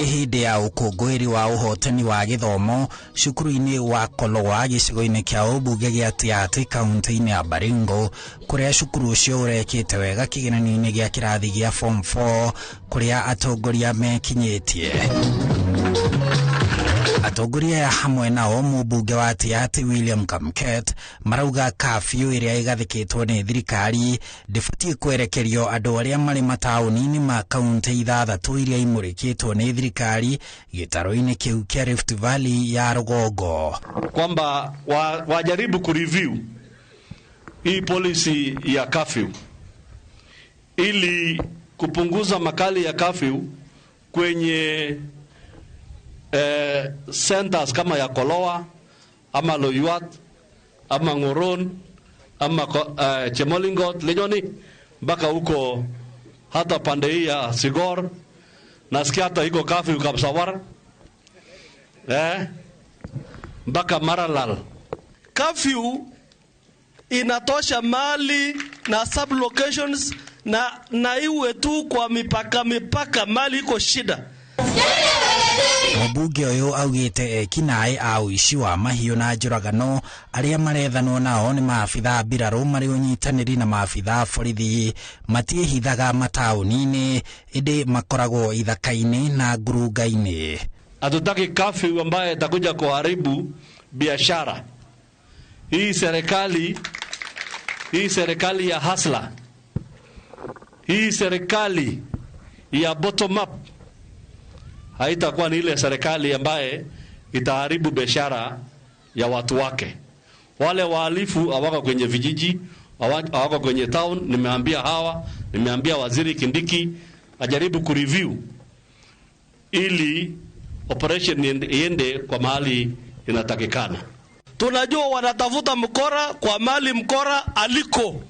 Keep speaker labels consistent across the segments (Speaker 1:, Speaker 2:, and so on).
Speaker 1: Nĩ hĩndĩ ya ũkũngũĩri wa ũhotani wa gĩthomo cukuru-inĩ wa Koloa gĩcigo-inĩ kĩa ũmbunge gĩa Tiaty kaunti-inĩ ya Baringo, kũrĩa cukuru ũcio ũrekĩte wega kĩgeranio-inĩ gĩa kĩrathi gĩa form 4, kũrĩa atongoria mekinyĩtie. Atongoria aya hamwe nao mũmbunge wa Tiaty William Kamket marauga kafyu ĩrĩa ĩgathĩkĩtwo nĩ thirikari ndĩbatiĩ kwerekerio andũ arĩa marĩ mataũni-inĩ ma kaunti 6 iria imũrĩkĩtwo nĩ thirikari gĩtaro-inĩ kĩu kĩa Rift Valley ya rũgongo.
Speaker 2: Kwamba wajaribu kureview hii policy ya curfew ili kupunguza makali ya curfew kwenye centers kama ya Koloa ama Loiyuat ama Ngoron ama Chemolingot Lenyoni mpaka huko hata pande hii ya Sigor. Nasikia hata iko curfew Kapsawar mpaka Maralal.
Speaker 3: Curfew inatosha mali na sub locations na iwe tu kwa mipaka mipaka mali iko shida.
Speaker 1: Mũmbunge ũyũ augĩte ekinaĩ a ũici wa mahiũ na njũragano arĩa marethanwo nao nĩ maabitha mbirarũ marĩ ũnyitanĩri na maabitha a borithi matiĩhithaga mataũni-inĩ, ĩndĩ makoragwo ithaka-inĩ na ngurunga-inĩ.
Speaker 2: Hatutaki curfew ambaye itakuja kuharibu biashara. Hii serikali ya hustler, hii serikali ya bottom up haitakuwa ni ile serikali ambaye itaharibu biashara ya watu wake. Wale wahalifu hawako kwenye vijiji, hawako kwenye town. Nimeambia hawa, nimeambia Waziri Kindiki ajaribu kureview ili operation iende kwa mahali inatakikana.
Speaker 3: Tunajua wanatafuta mkora kwa mali mkora aliko.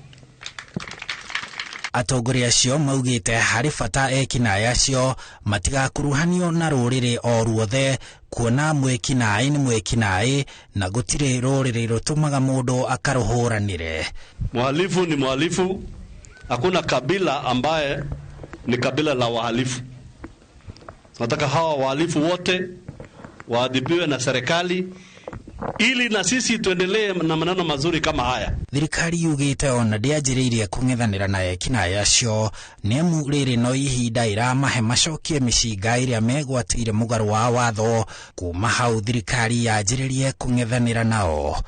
Speaker 1: Atongoria acio maugĩte harĩ bata ekinaĩ acio matigakuruhanio na rũrĩrĩ o ruothe, kuona mwĩkinaĩ nĩ mwĩkinaĩ na gũtirĩ rũrĩrĩ rũtũmaga mũndũ akarũhũranĩre.
Speaker 2: Mhalifu ni mhalifu, hakuna kabila ambaye ni kabila la wahalifu. Tunataka hawa wahalifu wote waadhibiwe na serikali ili na sisi tuendelee na maneno mazuri kama haya.
Speaker 1: Thirikari yugĩte ona ndĩanjĩrĩirie kũng'ethanĩra na ekinaĩ acio, nĩamu rĩrĩ no ihinda ĩramahe macokie mĩcinga ĩrĩa megwatĩire mũgarũ wa watho. Kuma hau thirikari yanjĩrĩrie kũng'ethanĩra nao.